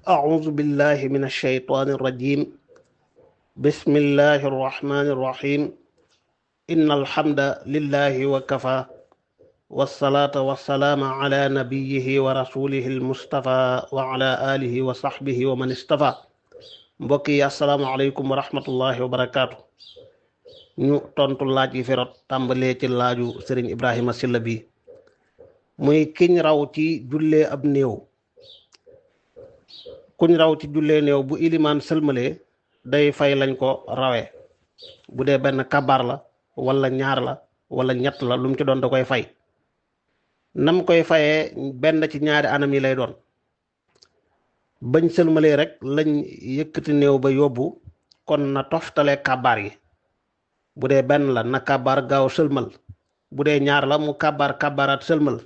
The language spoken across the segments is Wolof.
أعوذ بالله من الشيطان الرجيم. بسم الله الرحمن الرحيم. إن الحمد لله وكفى والصلاة والسلام على نبيه ورسوله المصطفى وعلى آله وصحبه ومن اصطفى. mbokk yi asalaamaaleykum wa rahmatullahi wa barakaatu. ñu tontu laaj yi fi rot tàmbalee ci laaju Serigne Ibrahima Silla bi muy kiñ raw ci jullee ab néew. kuñ raw ci jullee néew bu ilimaan sëlmalee day fay lañ ko rawee bu dee benn kabaar la wala ñaar la wala ñett la lu mu ci doon da koy fay. nam koy fayee benn ci ñaari anam yi lay doon. bañ sëlmalee rek lañ yëkkati néew ba yóbbu kon na toftale kabaar yi. bu dee benn la na kabaar gaaw sëlmal. bu dee ñaar la mu kabaaraat sëlmal.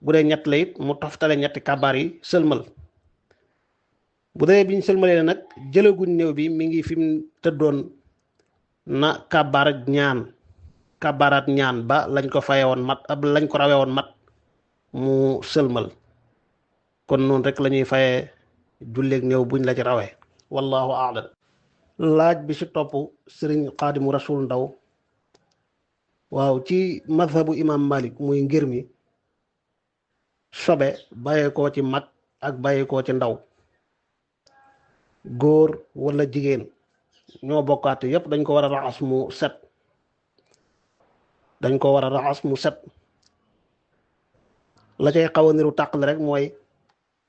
bu dee ñett la it mu toftale ñetti kabaar yi sëlmal. bu dee biñ sëlmalee nag jëlaguñ néew bi mi ngi fi mu tëddoon na kabaar ñaan kabaaraat ñaan ba lañ ko faye woon mat ab lañ ko rawee woon mat mu sëlmal. kon noonu rek la ñuy fayee julleeg néew buñ la ci rawee wallahu a'lam. laaj bi ci topp sëriñ xaadimu rasul ndaw waaw ci madhabu imam malik muy ngir mi sobe bàyyeekoo ci mag ak bàyyeekoo ci ndaw góor wala jigéen ñoo bokkaate yépp dañ ko war a raxas mu set la cay xaw a niru tàqale rek mooy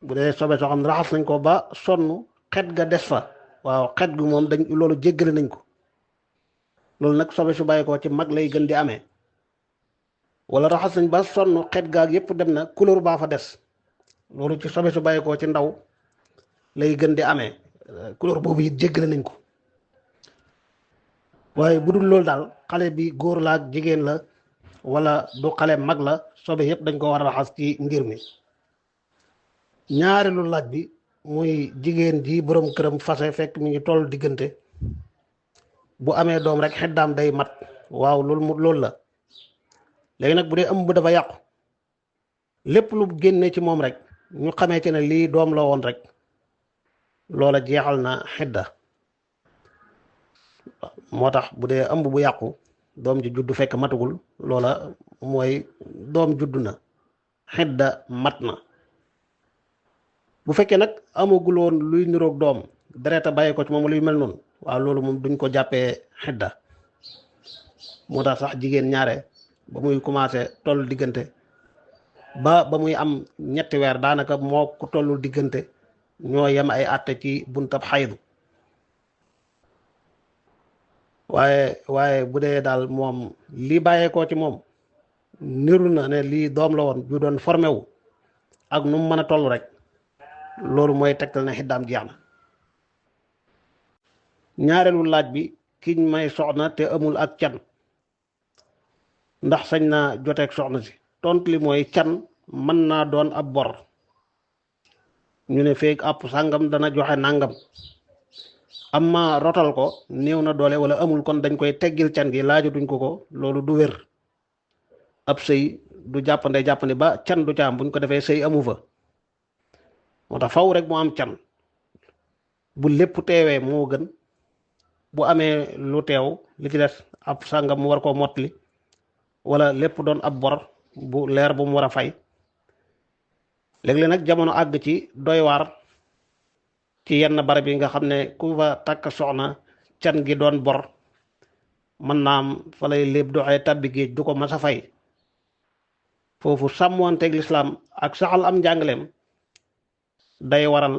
bu dee sobe soo xam ne raxas nañ ko ba sonn xet ga des fa waaw xet gu moom dañ loolu jéggale nañ ko loolu nag sobe su bàyyi ko ci mag lay gën di amee wala raxas nañ ba sonn xet gaag yépp dem na couleur baa fa des loolu ci sobe su bàyyi ko ci ndaw lay gën di amee couleur boobu it jéggale nañ ko. waaye bu dul loolu daal xale bi góor la ak jigéen la wala du xale mag la sobe yépp dañ ko war a raxas ci ngir mi. ñaareelu laaj bi muy jigéen ji borom këram fase fekk mi ngi toll diggante bu amee doom rek xeddaam day mat waaw loolu la. léegi nag bu dee ëmb dafa yàqu lépp lu génne ci moom rek ñu xamee ci ne lii doom la woon rek loola jeexal na xedda. moo tax bu dee ëmb bu yàqu doom ji juddu fekk matugul loola mooy doom juddu na xedda mat na. bu fekkee nag amagul woon luy niroog doom dereta bàyyi ko ci moom luy mel noonu waaw loolu moom duñ ko jàppee xedda. moo tax sax jigéen ñaare ba muy commencé toll diggante ba muy am ñetti weer daanaka moo ko tollul diggante ñoo yem ay àtte ci buntab xaydu. waaye bu dee daal moom lii bàyyeekoo ci moom niru na ne lii doom la woon ju doon formé wu ak nu mu mën a toll rek loolu mooy tegtal ne xiddaam jeex na. ñaareelu laaj bi kiñ may soxna te amul ak can ndax sañ naa joteeg soxna si. tontu li mooy can mën naa doon ab bor ñu ne feeg àpp sàngam dana joxe nàngam amma rotal ko néew na doole wala amul kon dañ koy teggil can gi laajatuñ ko loolu du wér. ab sëy du jàppande ba can du ca am buñ ko defee sëy amu fa. moo tax faw rek mu am can bu lépp teewee moo gën bu amee lu teew li ci des ab sàngam mu war koo mottali wala lépp doon ab bor bu leer bu mu war a fay. léeg-léeg nag jamono àgg ci doy waar ci yenn barab yi nga xam ne ku fa takk soxna can gi doon bor mën naa am fa lay lépp doxee tabbi géej du ko mas a fay. foofu sàmmoonteeg lislaam ak saxal am njàngaleem day waral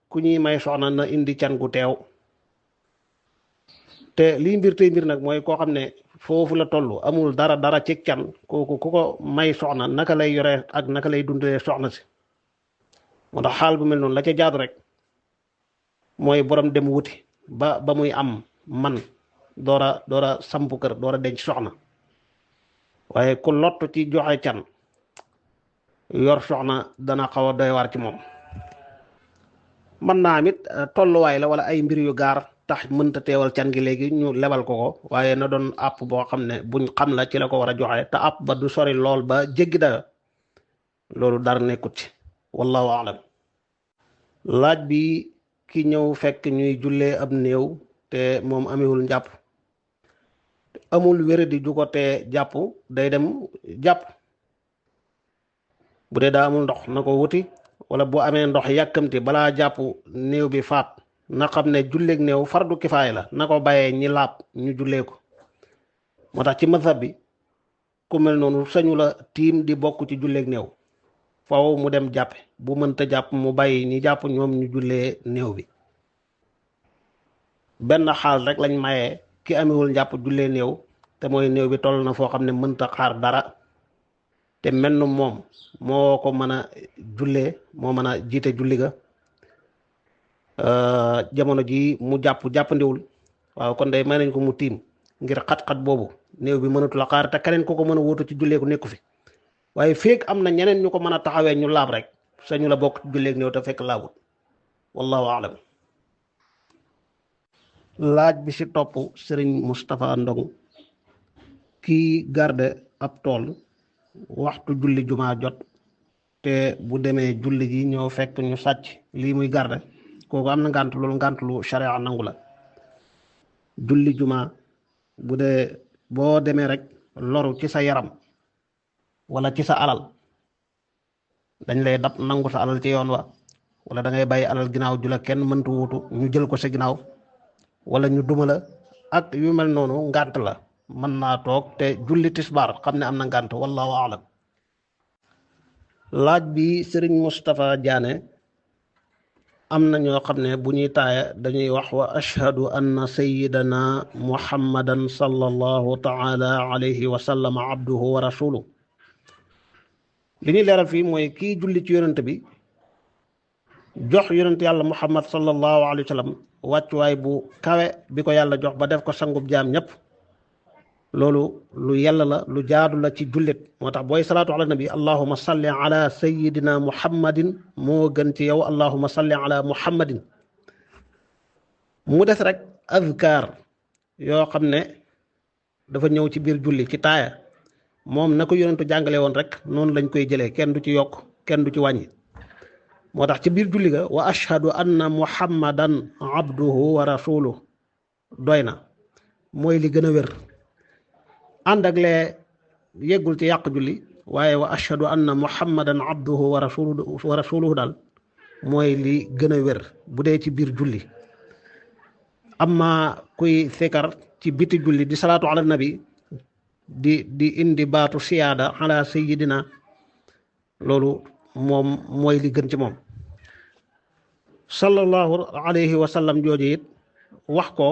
ku ñuy may soxna na indi can gu teew. te lii mbir tey mbir nag mooy koo xam ne foofu la toll amul dara ci can kooku ku ko may soxna naka lay yore ak naka lay dundalee soxna si. moo tax xaal bu mel noonu la ca jaadu rek mooy borom dem wuti ba muy am man doora sampu kër doora denc soxna. waaye ku lottu ci joxe can yor soxna dana xaw a doy waar ci moom. mën naa am it tolluwaay la wala ay mbir yu gaar tax mënta teewal can gi léegi ñu lebal ko waaye na doon àpp boo xam ne buñ xam la ci la ko war a joxe te àpp ba du sori lool ba jéggi dayo loolu dara nekkut ci wallahu a'lam. laaj bi ki ñëw fekk ñuy jullee ab néew te moom amewul njàpp amul wéradi ju ko te jàpp day dem jàpp bu dee daa amul ndox na ko wuti wala bu amee ndox yàkkamti balaa jàpp néew bi faat na xam ne julleeg néew fardu kifaaya la na ko bàyyee ñi laab ñu jullee ko moo tax ci mazhab bi ku mel noonu sañu la tiim di bokk ci julleeg néew faaw mu dem jàppe bu mënta jàpp mu bàyyi ñi jàpp ñoom ñu jullee néew bi benn xaal rek lañ mayee ki amewul njàpp jullee néew te mooy néew bi toll na foo xam ne mënta xaar dara te mel na moom moo ko mën a jullee moo mën a jiite julli ga jamono ji mu jàppandiwul waaw kon day may nañ ko mu tiim ngir xat-xat boobu néew bi mënatul a xaar te keneen ku ko mën a wóotu ci jullee ko nekku fi waaye feek am na ñeneen ñu ko mën a taxawee ñu laab rek sañu la bokk julleeg néew te fekk laabut wallahu alam laaj bi ci topp sëriñ Moustapha Ndong kii garde ab tool waxtu julli jumaa jot te bu demee julli ji ñëw fekk ñu sàcc lii muy garde kooku am na ngànt loolu ngànt lu sharia nangu la julli jumaa bu dee boo demee rek loru ci sa yaram wala ci sa alal dañ lay dab nangu sa alal ci yoon wa wala da ngay bàyyi alal ginnaaw ju la kenn mëntu wuutu ñu jël ko sa ginnaaw wala ñu duma la ak yu mel noonu ngànt la mën naa toog te julli tisbaar xam ne am na ngànt wallahu alam laaj bi sëriñ Moustapha Diané am na ñoo xam ne bu ñuy taaya dañuy wax wa ashhadu anna sayyidana muhammadan sallallahu taala alayhi wa sallam abduhu wa rasuluhu li ñuy leeral fii mooy kii julli ci yonent bi jox yonent yàlla muhammad sallallahu alayhi wa sallam wàccuwaay bu kawe bi ko yàlla jox ba def ko sangub jaam ñépp loolu lu yàlla la lu jaadu la ci jullit moo tax booy salaatu ala nabi allahuma salli ala sayidina muhammadin moo gën ci yow allahuma salli ala muhammadin mu des rek azkar yoo xam ne dafa ñëw ci biir julli ci taaya moom na ko yonentu jàngale woon rek noonu lañ koy jëlee kenn du ci yokk kenn du ci wàññi moo tax ci biir julli ga wa ashhadu anna muhammadan abduhu wa rasuluhu doy na mooy li gën a wér ànd ak lee yeggul ci yàq julli waaye wa ashhadu anna muhammadan abduhu wa rasuluhu daal mooy li gën a wér bu dee ci biir julli amma kuy sikar ci biti julli di salaatu ala nabi di indi baatu siyaada ala sayyidina loolu moom mooy li gën ci moom sallallahu alayhi wa sallam jooju it wax ko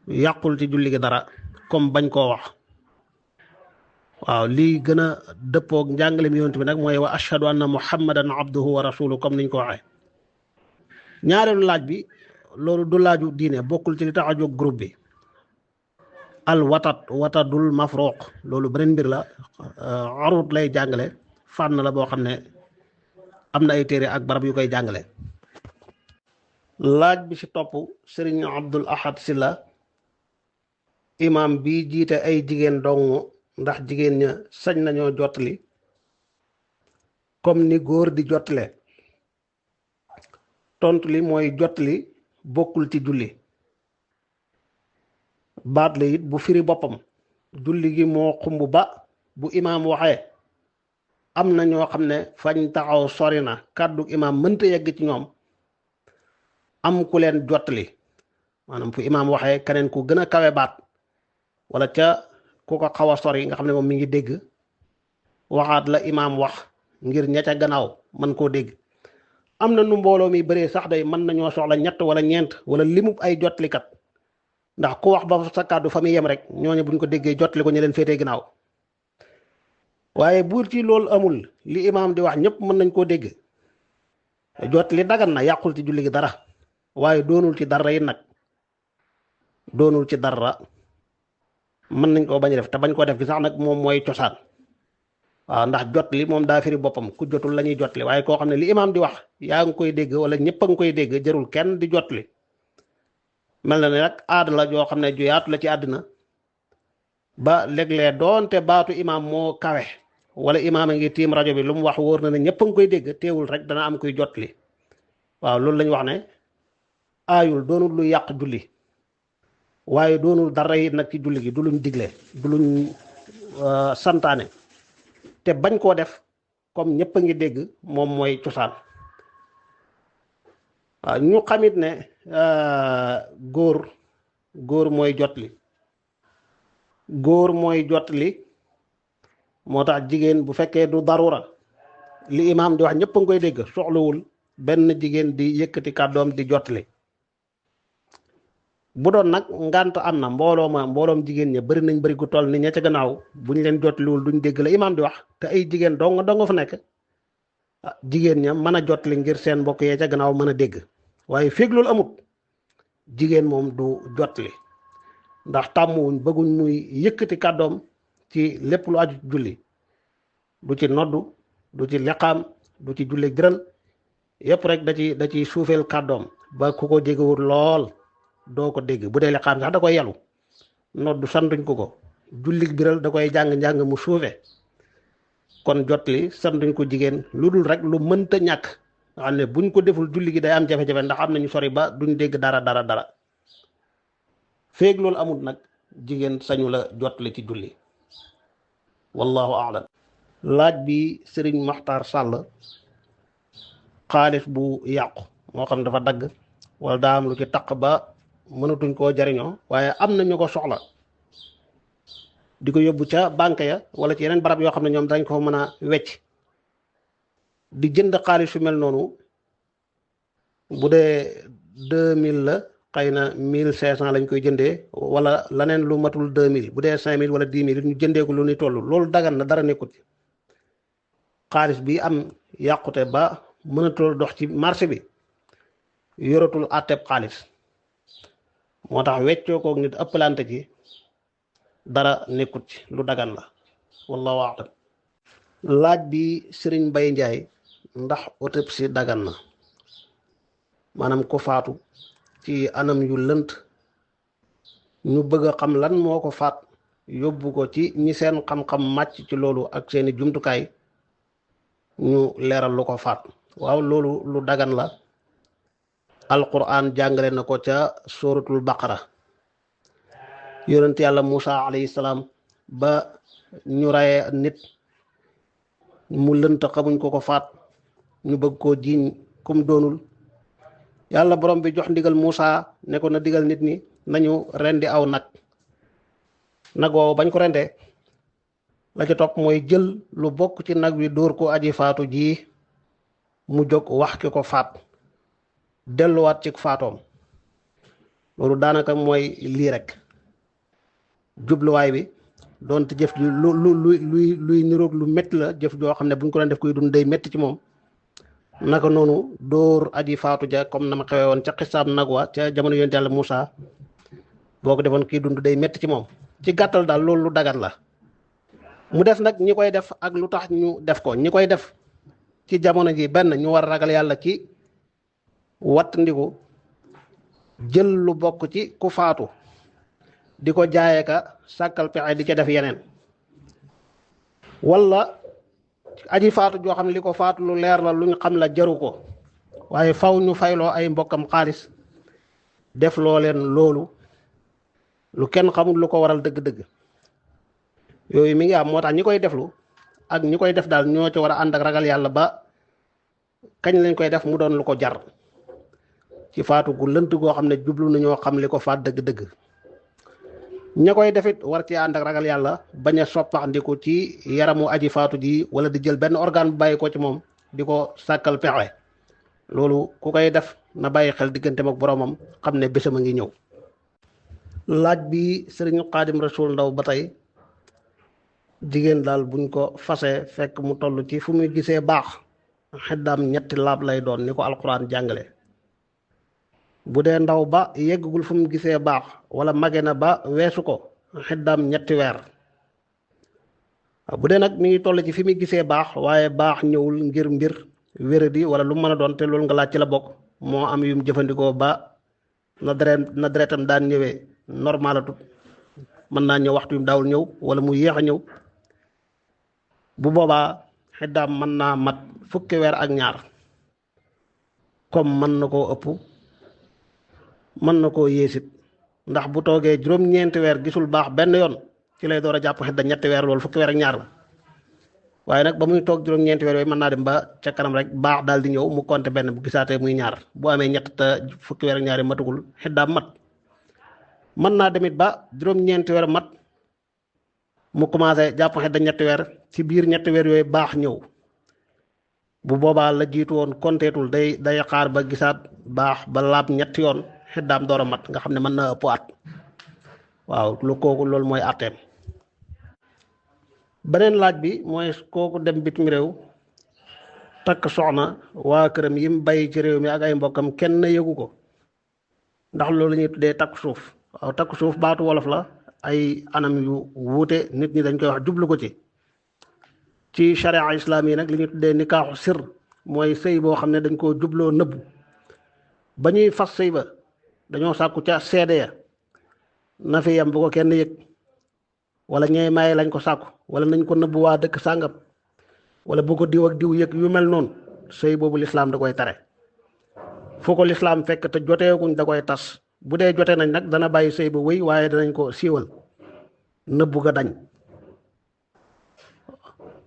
yàqul ci julli gi dara comme bañ koo wax waaw lii gën a dëppoog njàngale mi yonent bi nag mooy wa ashhadu anna muhammadan abduhu wa rasuluhu comme niñ ko waxee ñaareelu laaj bi loolu du laaju diine bokkul ci li tax a jóg groupe bi al watadul mafruq loolu beneen mbir la arut lay jàngale fànn la boo xam ne am na ay téere ak barab yu koy jàngale laaj bi ci topp sëriñ Abdul Ahad Silla imam bi jiite ay jigéen dong ndax jigéen ña sañ nañoo jottali comme ni góor di jottale tontu li mooy jottali bokkul ci julli baat la it bu firi boppam julli gi moo xumb ba bu imaam waxee am na ñoo xam ne fañ taxaw sori na kàddu imaam mënta yegg ci ñoom am ku leen jottali maanaam fu imaam waxee keneen ku gën a kawe baat wala ca ku ko xaw a sori nga xam ne moom mi ngi dégg waxaat la imaam wax ngir ña ca gannaaw mën koo dégg am na nu mbooloo mi bëree sax day mën nañoo soxla ñett wala ñeent wala limub ay jottalikat ndax ku wax ba sa kàddu fa muy yem rek ñooñu buñ ko déggee jottali ko ñu leen féetee ginnaaw waaye buur ci loolu amul li imaam di wax ñëpp mën nañ koo dégg jottali dagan na yàqul ci julli gi dara waaye doonul ci dara yi nag doonul ci dara mën nañ koo bañ a def te bañ koo def gi sax nag moom mooy cosaan waaw ndax jottali moom daa firi boppam ku jotul la ñuy jottali waaye koo xam ne li imaam di wax yaa ngi koy dégg wala ñëpp a ngi koy dégg jarul kenn di jottali mel na ne nag aada la joo xam ne ju yaatu la ci àddina ba léeg-léeg doonte baatu imaam moo kawe wala imaam a ngi tiim rajo bi lu mu wax wóor na ne ñëpp a ngi koy dégg teewul rek dana am koy jottali waaw loolu lañ wax ne aayul doonul lu yàq julli waaye doonul dara it nag ci julli gi du luñ digle du luñ santaane te bañ koo def comme ñëpp a ngi dégg moom mooy cosaan. waaw ñu xamit ne góor mooy jotli moo tax jigéen bu fekkee du darura li imaam di wax ñëpp a ngi koy dégg soxlawul benn jigéen di yëkkati kàddoom di jotli. bu doon nag ngant am na mbooloom jigéen ña bari nañ bari gu toll ni ña ca gannaaw bu ñu leen jotliwul duñ dégg la imaam di wax te ay jigéen dong fa nekk jigéen ña mën a jotli ngir seen mbokk yee ca gannaaw mën a dégg waaye feeg loolu amut jigéen moom du jotli ndax tàmmuwuñ bëgguñ muy yëkkati kàddoom ci lépp lu aju julli du ci noddu du ci liqaam du ci julli gërël yépp rek da ci suufeel kàddoom ba ku ko jegewul lool doo ko dégg bu dee liqaam sax da koy yalu noddu santuñ ko julli biral da koy jàng mu suufe kon jotli santuñ ko jigéen lu dul rek lu mënta ñàkk nga xam ne buñ ko deful julli gi day am jafe-jafe ndax am nañu sori ba duñ dégg dara feeg loolu amul nag jigéen sañu la jotli ci julli wallahu a'lam. laaj bi sëriñ Maxtaar Sàll xaalis bu yàqu moo xam dafa dagg wala daa am lu ci taq ba mënatuñ koo jariñoo waaye am na ñu ko soxla di ko yóbbu ca banque ya wala ci yeneen barab yoo xam ne ñoom dañ ko mën a wecc di jënd xaalis fu mel noonu bu dee 2000 la xëy na 1500 lañ koy jëndee wala laneen lu matul 2000 bu dee 5000 wala 10 000 ñu jëndee ko lu ni toll loolu dagan na dara nekkut xaalis bi am yàqute ba mënatul dox ci marché bi yoratul àtteb xaalis moo tax weccoo koog nit ëppalante ci dara nekkut ci lu dagan la wallahu a'lam. laaj bi sëriñ Bay Njaay ndax autopsie dagan na maanaam ko faatu ci anam yu lënt ñu bëgg a xam lan moo ko faat yóbbu ko ci ñi seen xam-xam màcc ci loolu ak seeni jumtukaay ñu leeral lu ko faat. waaw loolu lu dagan la alquran jàngale na ko ca suratul baqara yonent yàlla Musa alayhi salaam ba ñu raye nit mu lënt xamuñ ko faat ñu bëgg koo jiiñ kum doonul yàlla borom bi jox ndigal Musa ne ko na digal nit ñi nañu rendi aw nag woowu bañ ko rendee la ca topp mooy jël lu bokk ci nag wi dóor ko aji faatu ji mu jóg wax ki ko faat delluwaat ci faatoom loolu daanaka mooy lii rek jubluwaay bi doonte jëf ji luy niroog lu métti la jëf joo xam ne buñ ko doon def koy dund day métti ci moom naka noonu dóor aji faatu ja comme na ma xewee woon ca xisaab nag wa ca jamono yonent yàlla Muusa boo ko defoon kii dund day métti ci moom ci gàttal daal loolu lu dagan la mu def nag ñi koy def ak lu tax ñu def ko ñi koy def ci jamono ji benn ñu war a ragal yàlla ci wattandiku jël lu bokk ci ku faatu di ko jaayee ka sàkkal pexe di ca def yeneen wala aji faatu joo xam ne li ko faatu lu leer la luñ xam la jaru ko waaye faw ñu fayloo ay mbokkam xaalis def loo leen loolu lu kenn xamul lu ko waral dëgg-dëgg yooyu mi ngi am moo tax ñi koy deflu ak ñi koy def daal ñoo ci war a ànd ak ragal yàlla ba kañ lañ koy def mu doon lu ko jar ci faatu gu lënt goo xam ne jublu nañoo xam li ko faat dëgg-dëgg ña koy defit war ci ànd ak ragal yàlla bañ a soppaxndiku ci yaramu aji faatu ji wala di jël benn organe bu bàyyi ko ci moom di ko sàkkal pexe loolu ku koy def na bàyyi xel digganteem ak boromam xam ne bésam a ngi ñëw. laaj bi sëriñ Xaadim Rasul Ndaw ba tey jigéen daal buñ ko fase fekk mu toll ci fu muy gisee baax xeddaam ñetti laab lay doon ni ko alxuraan jàngale bu dee ndaw ba yeggagul fu mu gisee baax wala mage na ba weesu ko xeddaam ñetti weer bu dee nag mi ngi toll ci fi muy gisee baax waaye baax ñëwul ngir mbir wéradi wala lu mën a doon te loolu nga laaj ci la bokk moo am yum jëfandikoo ba na deretam daan ñëwee normalatut mën naa ñëw waxtu yum daawul ñëw wala mu yéex a ñëw bu boobaa xeddaam mën naa mat fukki weer ak ñaar comme mën na koo ëpp mën na koo yéesit ndax bu toogee juróom-ñeenti weer gisul baax benn yoon ci lay door a jàpp xidda ñetti weer loolu fukki weer ak ñaar la waaye nag ba muy toog juróom-ñeenti weer yooyu mën naa dem ba ca kanam rek baax daal di ñëw mu compter benn bu gisaatee muy ñaar bu amee ñett te fukki weer ak ñaar yi matugul xiddaam mat mën naa demit ba juróom-ñeenti weer mat mu commencé jàpp xidda ñetti weer ci biir ñetti weer yooyu baax ñëw bu boobaa la jiitu woon konteetul day xaar ba gisaat baax ba laab ñetti yoon xiddaam door a mat nga xam ne mën na ëpp at waaw lu kooku loolu mooy atteem. beneen laaj bi mooy kooku dem bitim réew takk soxna waa këram yim bàyyi ci réew mi ak ay mbokkam kenn yëgu ko ndax loolu ñuy tuddee takk suuf waaw takk suuf baatu wolof la ay anam yu wuute nit ñi dañ koy wax jublu ko ci charia islam yi nag li ñuy tuddee nikaaxu sir mooy sëy boo xam ne dañ koo jubloo nëbbu ba ñuy fas sëy ba dañoo sàkku ca seede ya na fi yam bu ko kenn yëg wala ñey maye lañ ko sàkku wala nañ ko nëbbu waa dëkk sàngam wala bu ko diw ak diw yëg yu mel noonu sëy boobu lislaam da koy tere foo ko lislaam fekk te joteekuñ da koy tas bu dee jote nañ nag dana bàyyi sëy ba wéy waaye danañ ko siiwal nëbbu ga dañ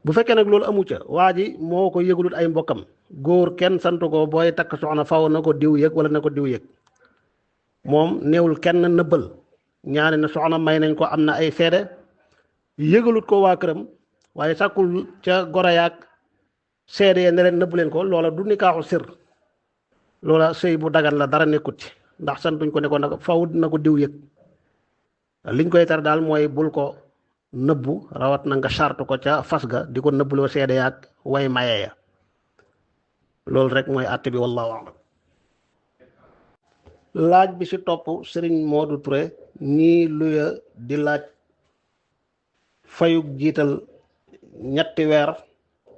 bu fekkee nag loolu amu ca waa ji moo ko yëgulut ay mbokkam góor kenn santu ko booy takk soxna faw na ko diw yëg wala na ko diw yëg moom néewul kenn nëbbal ñaane na soxna may nañ ko am na ay seede yëgalut ko waa këram waaye sàkkul ca goro yaag seede ya ne leen nëbbu leen ko loola du nikaaxu sir loola sëy bu dagan la dara nekkut ci ndax santuñ ko ne ko nag faw na ko diw yëg liñ koy tar daal mooy bul ko nëbbu rawat na nga charte ko ca fas ga di ko nëbbuloo seede yaag way maye ya loolu rek mooy àtte bi wallahu a'lam. laaj bi ci topp Serigne Modou Touré ñii luya di laaj fayug jiital ñetti weer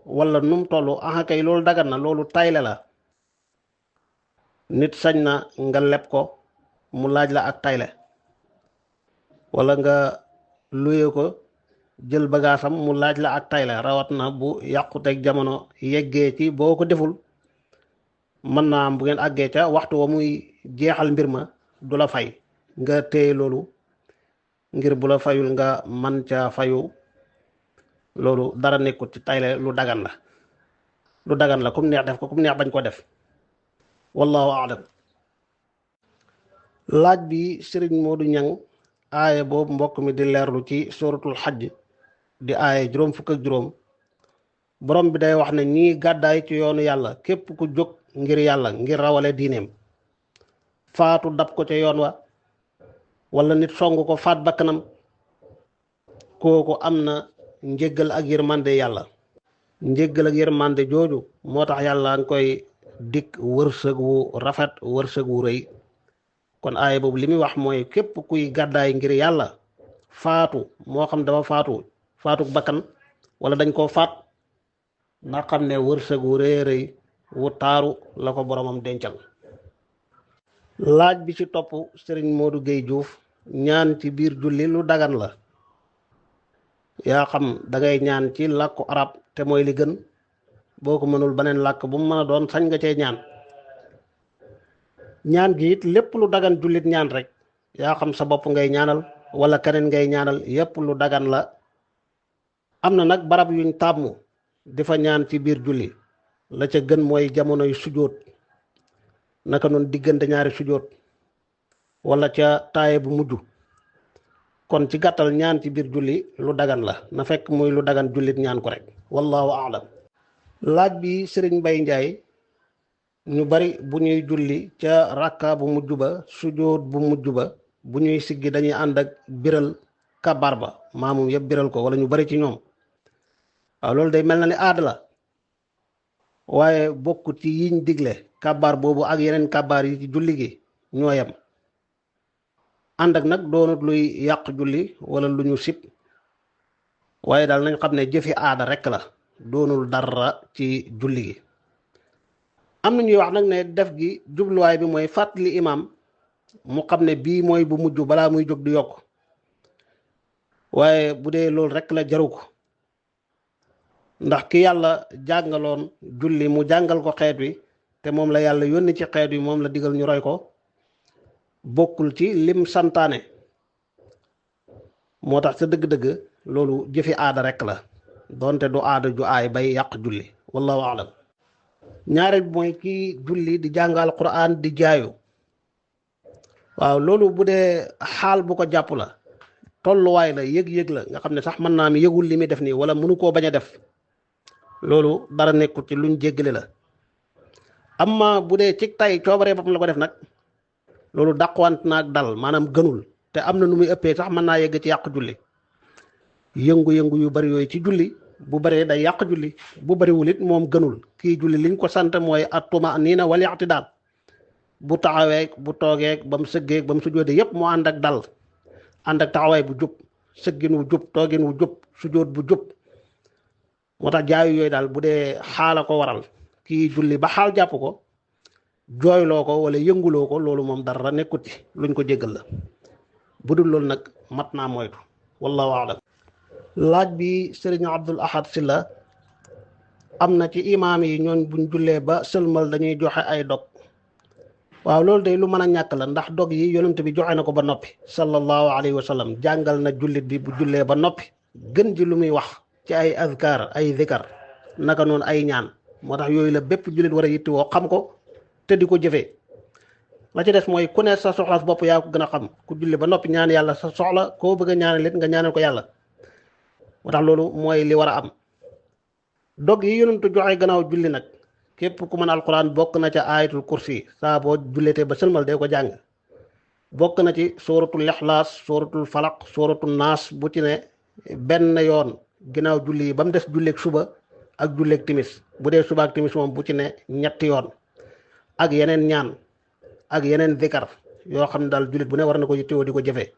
wala num tollu aha kay loolu dagan na loolu tayle la nit sañ na nga leb ko mu laaj la ak tayle wala nga luye ko jël bagaasam mu laaj la ak tayle rawat na bu yàquteeg jamono yeggee ci boo ko deful mën naa am bu ngeen àggee ca waxtu wa muy jeexal mbir ma du la fay nga téye loolu ngir bu la fayul nga man ca fayu loolu dara nekkut ci tayle lu dagan la kum neex def ko kum neex bañ ko def wallahu a'lam. laaj bi Serigne Modou Ñang aaya boobu mbokk mi di leerlu ci suratul xajj di aaya juróom fukk ak juróom borom bi day wax ne ñii gàddaay ci yoonu yàlla képp ku jóg ngir yàlla ngir rawale diineem faatu dab ko ca yoon wa wala nit song ko faat bakkanam kooku am na njéggal ak yërmande yàlla njéggal ak yërmande jooju moo tax yàlla nga koy dikk wërsëg wu rafet wërsëg wu rëy kon aaya boobu li muy wax mooy képp kuy gàddaay ngir yàlla faatu moo xam dafa faatu bakkan wala dañ koo faat na xam ne wërsëg wu rëy rëy wu taaru la ko boromam dencal. laaj bi ci topp Serigne Modou Gueye Diouf ñaan ci biir julli lu dagan la yaa xam dangay ñaan ci làkku arab te mooy li gën boo ko mënul beneen làkk bu mu mën a doon sañ nga cee ñaan gi it lépp lu dagan jullit ñaan rek yaa xam sa bopp ngay ñaanal wala keneen ngay ñaanal yépp lu dagan la am na nag barab yuñ tàmmu di fa ñaan ci biir julli la ca gën mooy jamonoy sujjóot naka noonu diggante ñaari sujjóot wala ca taaye bu mujj kon ci gàttal ñaan ci biir julli lu dagan la na fekk muy lu dagan jullit ñaan ko rek wallahu a'lam. laaj bi Serigne Mbaye Ndiaye ñu bari bu ñuy julli ca rakka bu mujj ba sujjóot bu mujj ba bu ñuy siggi dañuy ànd ak biral kabar ba maamum yëpp biral ko wala ñu bari ci ñoom waaw loolu day mel na ni aada la waaye bokk ci yiñ digle kabar boobu ak yeneen kabar yi ci julli gi ñoo yem ànd ak nag doonut luy yàq julli wala lu ñu sib waaye daal nañ xam ne jëfi aada rekk la doonul dara ci julli gi. am na ñuy wax nag ne def gi jubluwaay bi mooy fàttali imaam mu xam ne bii mooy bu mujj balaa muy jóg di yokk waaye bu dee loolu rekk la jaru ko ndax ki yàlla jàngaloon julli mu jàngal ko xeet wi te moom la yàlla yónni ci xeet yi moom la digal ñu roy ko bokkul ci lim santaane moo tax sa dëgg-dëgg loolu jëfi aada rek la donte du aada ju aay bay yàq julli wallahu alam ñaareel bi mooy kii julli di jàngal Qur'an di jaayu waaw loolu bu dee xaal bu ko jàpp la tolluwaay la yëg-yëg la nga xam ne sax mën naa mi yëgul li muy def nii wala mënu koo bañ a def loolu dara nekkul ci luñ jéggale la amma bu dee ci tay coobaree boppam la ko def nag loolu dàqwant naag dal maanaam gënul te am na nu muy ëppee sax mën naa yegg ci yàq julli yëngu-yëngu yu bari yooyu ci julli bu baree day yàq julli bu bariwul it moom gënul kii julli liñ ko sant mooy at-tuma niina wal i'tidaal bu taxawee bu toogee ba mu sëggee ba mu sujjóotee yépp mu ànd ak dal ànd ak taxawaay bu jub sëggin wu jub toogin wu jub sujjóot bu jub moo tax jaayu yooyu daal bu dee xaala ko waral kii julli ba xaal jàpp ko jooyloo ko wala yënguloo ko loolu moom dara nekkut ci luñ ko jéggal la bu dul loolu nag mat naa moytu wallahu a'lam laaj bi sëriñ Abdul Ahad Silla am na ci imaam yi ñooñ buñ jullee ba sëlmal dañuy joxe ay dog waaw loolu day lu mën a ñàkk la ndax dog yi yonent bi joxe na ko ba noppi sallallahu alayhi wa sallam jàngal na jullit bi bu jullee ba noppi gën ji lu muy wax ci ay azkar ay zikar naka noonu ay ñaan moo tax yooyu la bépp jullit war a yitti woo xam ko te di ko jëfee la ci des mooy ku ne sa soxla bopp yaa ko gën a xam ku julli ba noppi ñaan yàlla sa soxla koo bëgg a ñaanal it nga ñaanal ko yàlla moo tax loolu mooy li war a am dog yi yonentu joxe gannaaw julli nag képp ku mën alquran bokk na ca ayatul kursi saa boo julletee ba sëlmal dee ko jàng bokk na ci suratul ixlaas suratul falaq suratul naas bu ci ne benn yoon ginnaaw julli yi ba mu des julleeg suba ak julleeg timis bu dee suba ak timis moom bu ci ne ñetti yoon ak yeneen ñaan ak yeneen zikar yoo xam ne daal jullit bu ne war na ko yittewoo di ko jëfee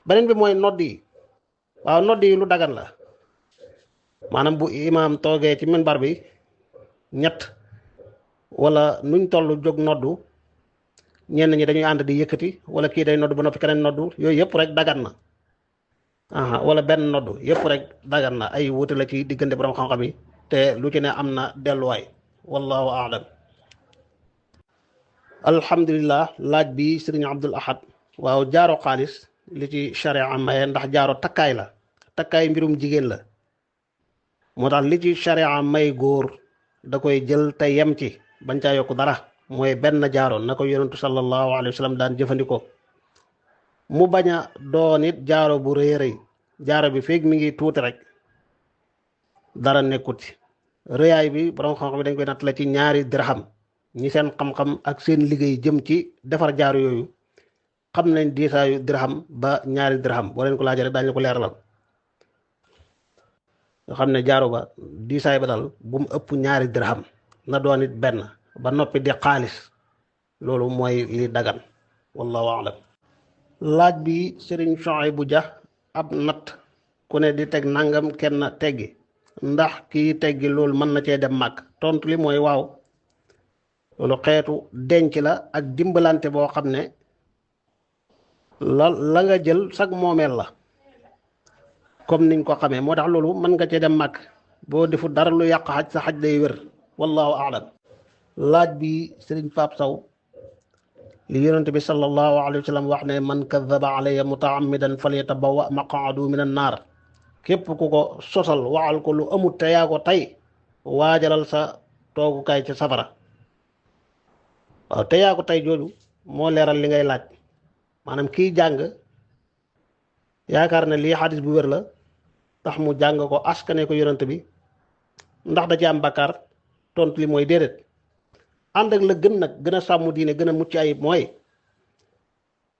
beneen bi mooy nodd yi waaw nodd yi lu dagan la maanaam bu imaam toogee ci minbar bi ñett wala nuñ toll jóg noddu ñenn ñi dañuy ànd di yëkkati wala kii day noddu ba noppi keneen noddu yooyu yëpp rek dagan na wala benn noddu yëpp rek dagan na ay wuute la ci diggante borom xam-xam yi te lu ci ne am na delluwaay wallahu a'lam alhamdulillah laaj bi sëriñ Abdul Ahad waaw jaaro xaalis li ci sharia maye ndax jaaro takkaay la takkaay mbirum jigéen la moo tax li ci sharia may góor da koy jël te yem ci bañ caa yokk dara mooy benn jaaro na ko yonentu sallallahu alayhi wa sallam daan jëfandikoo mu bañ a doon it jaaro bu rëy rëy jaaro bi feeg mi ngi tuuti rek dara nekkut ci rëyaay bi borom xam-xam bi dañ koy nattale ci ñaari dirham ñi seen xam-xam ak seen liggéey jëm ci defar jaaro yooyu xam nañ diisaayu dirham ba ñaari dirham boo leen ko laajee rek daañu ko leeralal nga xam ne jaaro ba diisaay ba dal bu mu ëpp ñaari dirham na doon it benn ba noppi di xaalis loolu mooy li dagan wallahu a'lam laaj bi sëriñ Chouaïbou Dia ab natt ku ne di teg nangam kenn teggi ndax kii teggi loolu mën na cee dem màgg tontu li mooy waaw loolu xeetu denc la ak dimbalante boo xam ne la nga jël sag moomeel la comme niñ ko xamee moo tax loolu mën nga cee dem màgg boo defu dara lu yàq xaj sa xaj day wér wallahu a'lam laaj bi sëriñ Pape Sow li yonent bi sallallahu alayhi wa sallam wax ne man kadaba alayya mutaammidan falyatabawwa maq'adahu min an-naar képp ku ko sosal waxal ko lu amut te yaa ko tey waajalal sa toogukaay ci safara waaw te yaa ko tey jooju moo leeral li ngay laaj maanaam kii jàng yaakaar ne lii xadis bu wér la tax mu jàng ko askane ko yonent bi ndax da ci am bakkaar tontu li mooy déedéet ànd ak la gën nag gën a sàmm diine gën a mucc ayib mooy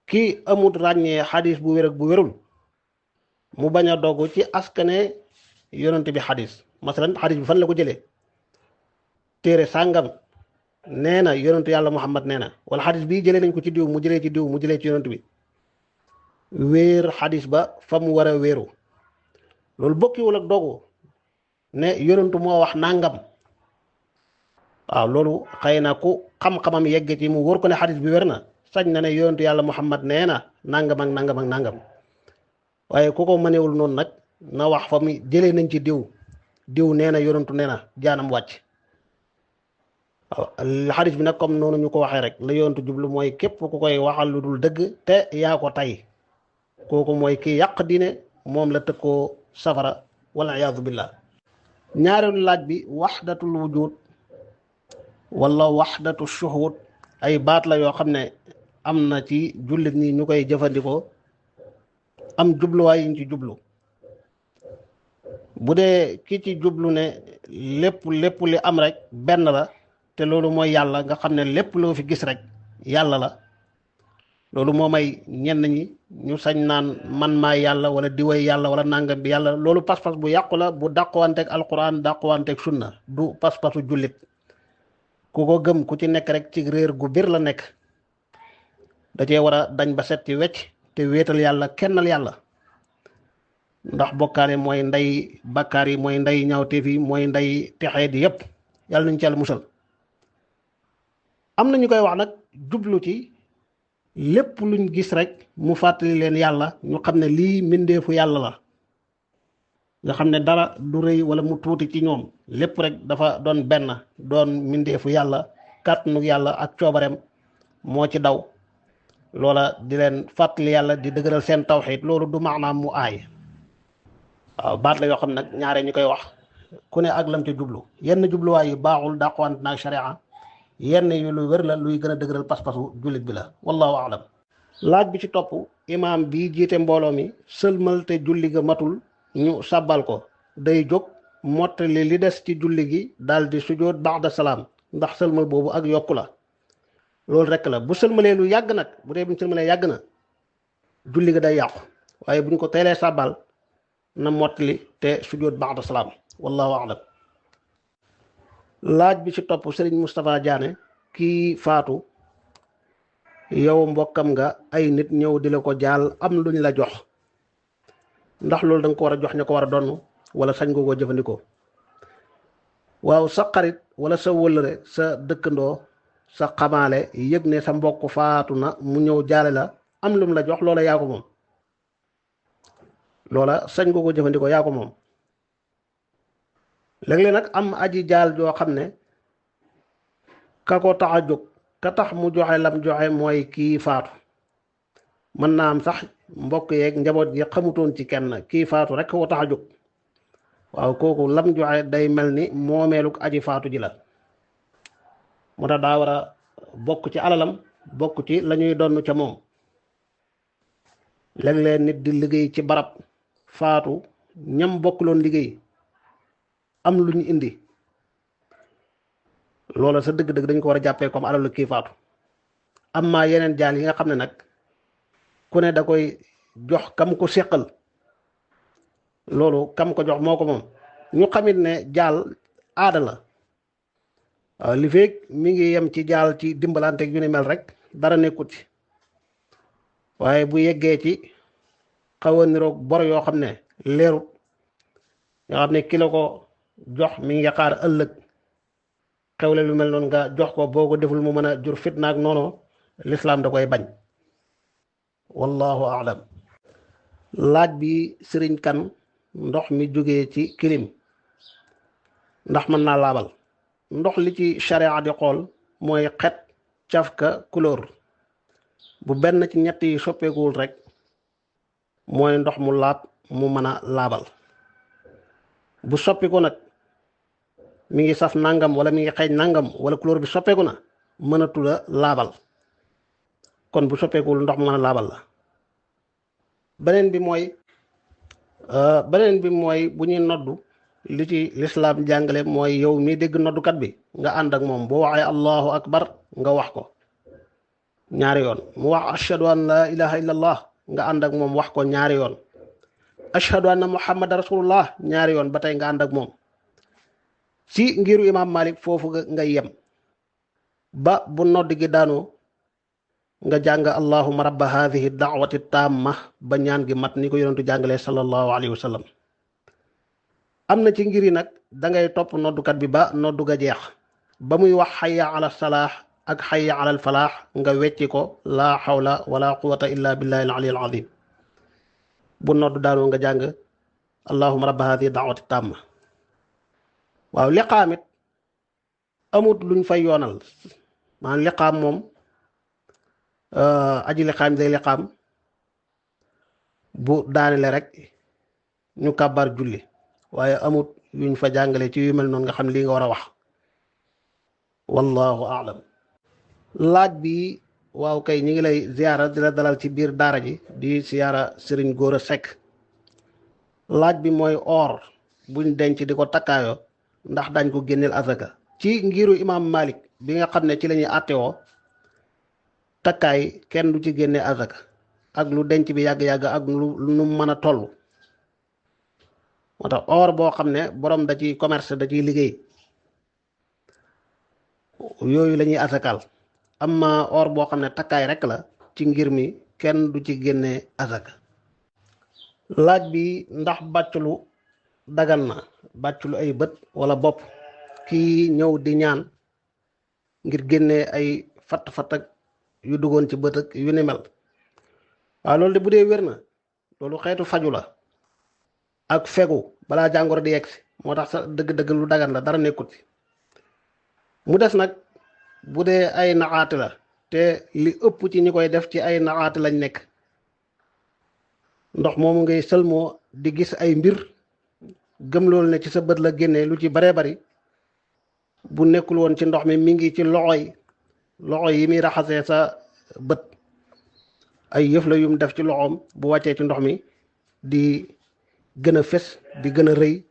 kii amut ràññee xadis bu wér ak bu wérul mu bañ a dogu ci askane yonent bi xadis masalan xadis bi fan la ko jëlee téere sàngam nee na yonentu yàlla Muhammad nee na wala xadis bii jëlee nañ ko ci diw mu jëlee ci diw mu jëlee ci yonent bi wéer xadis ba fa mu war a wéeru loolu bokkiwul ak dogu ne yonentu moo wax nangam waaw loolu xëy na ku xam-xamam yegg ci mu wóor ko ne xadis bi wér na sañ na ne yonentu yàlla Muhammad nee na nangam ak nangam ak nangam waaye ku ko mënewul noonu nag na wax fa mu jëlee nañ ci diw nee na yonentu nee na jaanam wàcc waaw xadis bi nag comme noonu ñu ko waxee rek la yoontu jublu mooy képp ku koy waxal lu dul dëgg te yaa ko tey kooku mooy kii yàq diine, moom la tëkkoo safara wala iyaadu billah. ñaareelu laaj bi waxdatul wujud wala waxdatu shuhud ay baat la yoo xam ne am na ci jullit ñi ñu koy jëfandikoo, am jubluwaay yiñ ci jublu. bu dee ki ci jublu ne lépp li am rek benn la te loolu mooy yàlla, nga xam ne lépp loo fi gis rek yàlla la, loolu moo may ñenn ñi ñu sañ naan man maay yàlla wala diway yàlla wala nangam bi yàlla. loolu pas-pas bu yàqu la, bu dàquwanteeg alquran dàquwanteeg sunna, du pas-pasu jullit. ku ko gëm ku ci nekk rek ci réer gu bir la nekk, da cee war a dañ ba set ci wecc te wéetal yàlla, kennal yàlla. ndax bokkaale mooy ndey bakkaar yi, mooy ndey ñaawteef yi, mooy ndey texee di yépp. yàlla nañu ci yàlla musal. am na ñu koy wax nag jublu ci lépp luñ gis rek mu fàttali leen yàlla, ñu xam ne lii mbindeefu yàlla la, nga xam ne dara du rëy wala mu tuuti ci ñoom, lépp rek dafa doon benn, doon mbindeefu yàlla, kàttanu yàlla ak coobareem moo ci daw. loola di leen fàttali yàlla, di dëgëral seen tawxiid. loolu du maanaam mu aay. waaw baat la yoo xam nag ñaare ñu koy wax ku ne ak lam ca jublu. yenn jubluwaay yi baaxul, dàqwante naag sharia. yenn yu lu wér la, luy gën a dëgëral pas-pasu jullit bi la. wallahu aalam. laaj bi ci topp, imaam bi jiite mbooloo mi sëlmal te julli ga matul, ñu sàbbal ko, day jóg mottali li des ci julli gi daal di sujjóot ba'da salaam, ndax sëlmal boobu ak yokku la? loolu rek la. bu sëlmalee lu yàgg nag, bu dee bu ñu sëlmalee yàgg na, julli ga day yàqu. waaye bu ñu ko teelee sàbbal na mottali te sujjóot ba'da salaam. wallahu a'lam. laaj bi ci topp, Serigne Moustapha Diané, kii faatu yow mbokkam nga, ay nit ñëw di la ko jaal, am luñ la jox, ndax loolu da nga ko war a jox ña ko war a donn wala sañ nga koo jëfandikoo? waaw, sa xarit wala sa wëllëre, sa dëkkandoo, sa xamaale yëg ne sa mbokk faatu na, mu ñëw jaale la, am lum la jox, loola yaa ko moom. loola sañ nga koo jëfandikoo, yaa ko moom. léeg-léeg nag am aji jaal joo xam ne ka ko tax a jóg, ka tax mu joxe lam joxe mooy kii faatu. mën naa am sax mbokk yeeg njaboot yi xamutoon ci kenn, kii faatu rek ko tax a jóg. waaw, kooku lam joxe day mel ni moomeeluk aji faatu ji la. moo tax daa war a bokk ci alalam, bokk ci la ñuy donn ca moom. léeg-léeg nit di liggéey ci barab faatu, ñam bokkuloon liggéey am lu ñu indi, loola sa dëgg-dëgg dañ ko war a jàppee comme alalu kii faatu. am maa yeneen jaal yi nga xam ne nag ku ne da koy jox kam ko séqal, loolu kam ko jox moo ko moom. ñu xamit ne jaal aada la. waaw, li feeg mi ngi yem ci jaal ci dimbalanteeg yu ni mel rek dara nekkut ci. waaye bu yeggee ci xaw a niroog bor yoo xam ne leerut, nga xam ne ki la ko jox mi ngi xaar ëllëg xewle lu mel noonu nga jox ko, boo ko deful mu mën a jur fitna ak noonu, lislaam da koy bañ. wallahu aalam. laaj bi sëriñ kan, ndox mi jógee ci kilim ndax mën naa laabal? ndox li ci sharia di xool mooy xet, cafka, couleur. bu benn ci ñett yi soppeekuwul rek mooy ndox mu laab mu mën a laabal. bu soppiku nag mi ngi saf nangam wala mi ngi xeeñ nangam wala couleur bi soppeeku na, mënatul a laabal. kon bu soppeekuwul ndox mu mën a laabal la. beneen bi mooy bu ñuy noddu, li ci lislaam jàngale mooy yow mi dégg noddukat bi nga ànd ak moom. boo waxee allahu akbar nga wax ko ñaari yoon, mu wax ashhadu an la ilaha illallah nga ànd ak moom wax ko ñaari yoon, ashhadu anna muhammad rasulullah ñaari yoon, ba tey nga ànd ak moom. ci ngiru imam malik foofu nga yem ba bu nodd gi daanu nga jàng allahumma rabba hadhihi da'wati tamma ba ñaan gi mat, ni ko yonentu jàngalee sallallahu alayhi wa sallam. am na ci ngir yi nag da ngay topp noddukat bi ba noddu ga jeex, ba muy wax hayya ala salaax ak hayya ala falaax nga wecci ko laa hawla wala quwwata illa billahi al-ali al-azim. bu noddu daanu nga jàng allahumma rabba hadhihi da'wati tamma. waaw, liqaamit amut luñ fay yoonal maanaam liqaam moom aji liqaam day liqaam bu daanele rek ñu kàbbar julli waaye amut yuñ fa jàngale ci yu mel noonu nga xam lii nga war a wax wallahu aalam. laaj bi waaw kay ñi ngi lay ziyaara di la dalal ci biir daara ji di ziyaara sëriñ Góora Sekk. laaj bi mooy or buñ denc di ko takkaayoo ndax dañ ko génneel azaka ci ngiru imam Malik bi nga xam ne ci la ñuy àttewoo takkaay kenn du ci génne azaka ak lu denc bi yàgg-yàgg ak lu mën a toll. moo tax or boo xam ne borom da ciy commerce da ciy liggéey yooyu la ñuy asakal amma or boo xam ne takkaay rek la ci ngir mi kenn du ci génne asaka. laaj bi ndax bàcculu dagan na bàcculu ay bët wala bopp kii ñëw di ñaan ngir génne ay fatt-fatt ak yu duggoon ci bët ak yu ni mel waaw loolu de bu dee wér na loolu xeetu faju la ak fegu balaa jàngoro di yegsi moo tax sa dëgg-dëgg lu dagan la dara nekkut ci mu des nag bu dee ay naxaati la te li ëpp ci ñi koy def ci ay naxaati lañ nekk ndox moomu ngay sëlmoo di gis ay mbir gëm loolu ne ci sa bët la génnee lu ci baree bari bu nekkul woon ci ndox mi ngi ci loxo yi muy raxasee sa bët ay yëf la yum def ci loxoom bu wàccee ci ndox mi di gën a fés di gën a rëy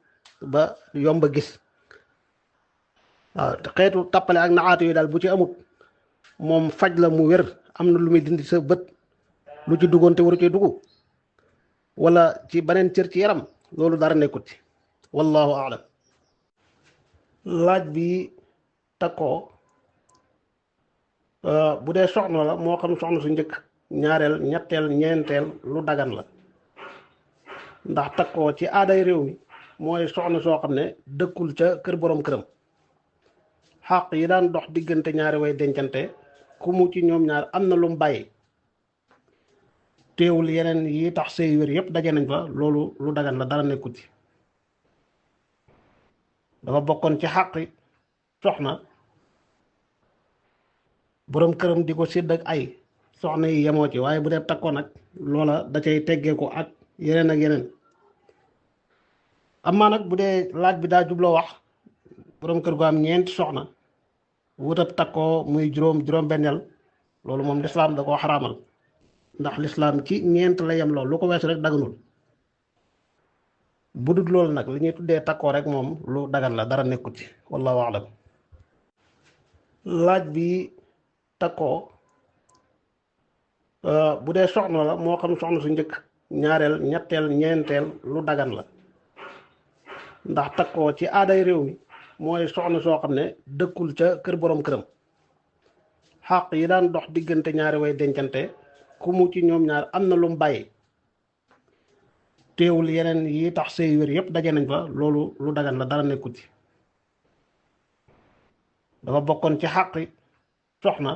ba yomb a gis waaw xeetu tappale ak naxaatu yi daal bu ci amut moom faj la mu wér am na lu muy dindi sa bët lu ci duggoon te waru ci dugg wala ci beneen cër ci yaram loolu dara nekkut ci wallahu aalam. laaj bi takkoo bu dee soxna la moo xam soxna su njëkk ñaareel ñetteel ñeenteel lu dagan la ndax takkoo ci aaday réew mi mooy soxna soo xam ne dëkkul ca kër borom këram xàq yi daan dox diggante ñaari way dencante ku mu ci ñoom ñaar am na lu mu bàyyi teewul yeneen yi tax sëy wér yépp daje nañ fa loolu lu dagan la dara nekkut ci dafa bokkoon ci xàqi soxna borom këram di ko sédd ak ay soxna yi yemoo ci waaye bu dee takkoo nag loola da cay teggeeku ak yeneen ak yeneen. amaa nag bu dee laaj bi daa jubloo wax borom kër gu am ñeenti soxna wutab takkoo muy juróom benneel loolu moom lislaam da koo xaraamal ndax lislaam ci ñeent la yem lool lu ko weesu rek daganul bu dul loolu nag li ñuy tuddee takkoo rek moom lu dagan la dara nekkut ci wallahu a'lam. laaj bi takkoo bu dee soxna la moo xam soxna su njëkk ñaareel ñetteel ñeenteel lu dagan la ndax takkoo ci aaday réew mi mooy soxna soo xam ne dëkkul ca kër borom këram xàq yi daan dox diggante ñaari way dencante ku mu ci ñoom ñaar am na lu mu bàyyi teewul yeneen yi tax sëy wér yépp daje nañ fa loolu lu dagan la dara nekkut ci dafa bokkoon ci xàqi soxna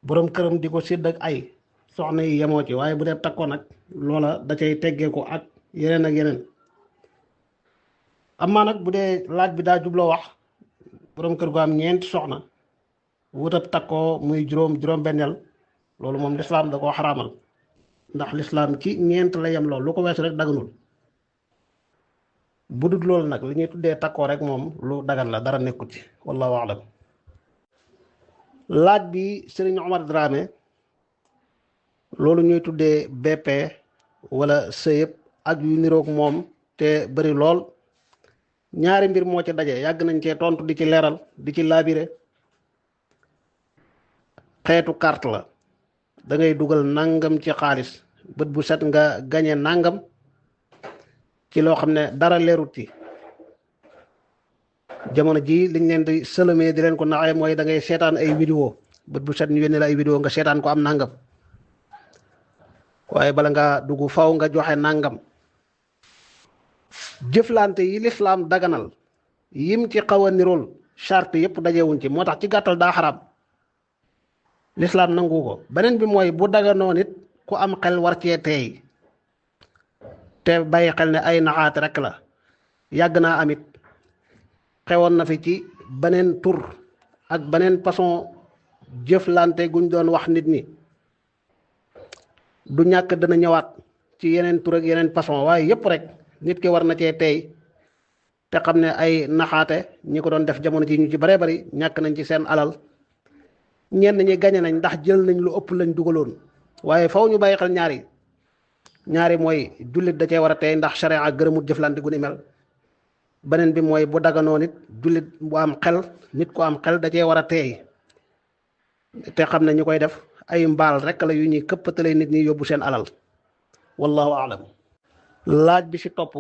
borom këram di ko sédd ak ay soxna yi yemoo ci waaye bu dee takkoo nag loola da cay teggeeku ak yeneen ak yeneen. amaa nag bu dee laaj bi daa jubloo wax borom kër gu am ñeenti soxna wutab takkoo muy juróom benneel loolu moom lislaam da koo xaraamal ndax lislaam ci ñeent la yem lool lu ko weesu rek daganul bu dul loolu nag li ñuy tuddee takkoo rek moom lu dagan la dara nekkut ci wallahu a'lam. laaj bi Serigne Omar Dramé loolu ñuy tuddee BP wala sëyëb ak yu niroog moom te bari lool ñaari mbir moo ci daje yàgg nañ cee tontu di ci leeral di ci laabire. xeetu carte la da ngay dugal nangam ci xaalis bët bu set nga gañe nangam ci loo xam ne dara leerut ci jamono ji liñ leen di sëlëmee di leen ko naxee mooy da ngay seetaan ay vidéo bët bu set ñu yónnee la ay vidéo nga seetaan ko am nangam waaye bala nga dugg faw nga joxe nangam. jëflante yi lislaam daganal yim ci xaw a nirool charte yépp dajewuñ ci moo tax ci gàttal daa xaraam lislaam nangu ko. beneen bi mooy bu daganoo nit ku am xel war cee teey te bàyyi xel ne ay naxaate rek la yàgg naa amit xewoon na fi ci beneen tur ak beneen façon jëflante guñ doon wax nit ñi, du ñàkk dana ñëwaat ci yeneen tur ak yeneen façon, waaye yépp rek nit ki war na cee tey te xam ne ay naxaate ñi ko doon def jamono ji ñu ci baree bari ñàkk nañ ci seen alal, ñenn ñi gañe nañ ndax jël nañ lu ëpp lañ dugaloon. waaye faw ñu bàyyi xel ñaari mooy jullit da cee war a tey ndax sharia gërëmut jëflante gu ni mel. beneen bi mooy bu daganoo nit jullit bu am xel, nit ku am xel da cee war a teey te xam ne ñu koy def ay mbaal rek la yu ñuy këppatale nit ñi yóbbu seen alal. wallahu aalam. laaj bi ci topp,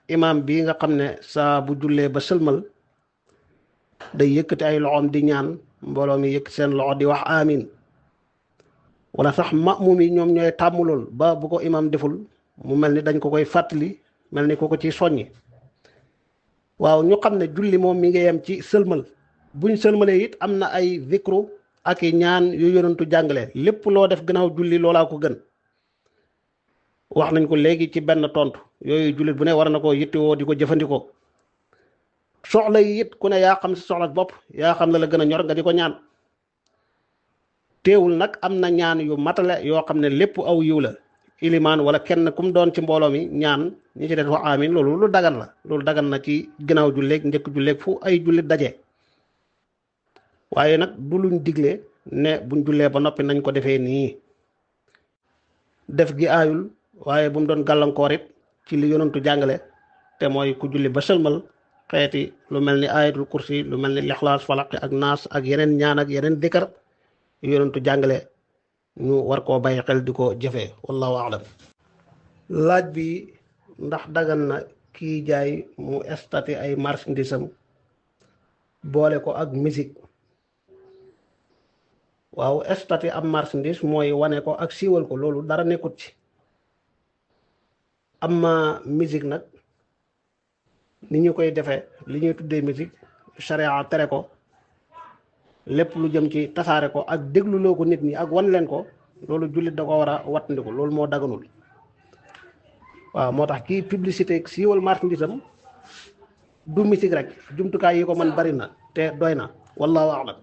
imaam bii nga xam ne saa bu jullee ba sëlmal day yëkkati ay loxoom di ñaan, mbooloo mi yëkkati seen loxo di wax amin, wala sax ma'muum yi ñoom ñooy tàmm lool ba bu ko imaam deful mu mel ni dañ ko koy fàttali, mel ni ko ci soññi. waaw ñu xam ne julli moom mi ngi yem ci sëlmal. buñ sëlmalee it am na ay zikru ak i ñaan yu yonentu jàngale, lépp loo def gannaaw julli loolaa ko gën. wax nañ ko léegi ci benn tontu, yooyu jullit bu ne war na koo yittewoo di ko jëfandikoo. soxla yi it ku ne yaa xam si soxla bopp, yaa xam la la gën a ñor nga di ko ñaan. teewul nag am na ñaan yu matale yoo xam ne lépp aw yiw la, ilimaan wala kenn kum doon ci mbooloo mi ñaan ñi ci def wax amin, loolu lu dagan la, loolu dagan na ci gannaaw julleeg njëkk julleeg fu ay jullit daje. waaye nag du luñ digle ne buñ jullee ba noppi nañ ko defee nii. def gi aayul, waaye bu mu doon gàllankoor it ci li yonantu jàngale, te mooy ku julli ba sëlmal xeeti lu mel ni ayatul kursi, lu mel ni lixlaas falaqi ak naas ak yeneen ñaan ak yeneen dikkar yonantu jàngale, ñu war koo bàyyi xel di ko jëfee. wallahu aalam. laaj bi, ndax dagan na kii jaay mu estati ay marchandise am boole ko ak musique? waaw, estati am marchandise mooy wane ko ak siiwal ko, loolu dara nekkut ci. amma musique nag ni ñu koy defee, li ñuy tuddee musique, sharia tere ko. lépp lu jëm ci tasaare ko ak dégluloo ko nit ñi ak wan leen ko, loolu jullit da ko war a wattandiku, loolu moo daganul. waaw, moo tax kii publicité siiwal marchandise am du musique rek, jumtukaay yi ko mën bari na te doy na. wallahu a'lam.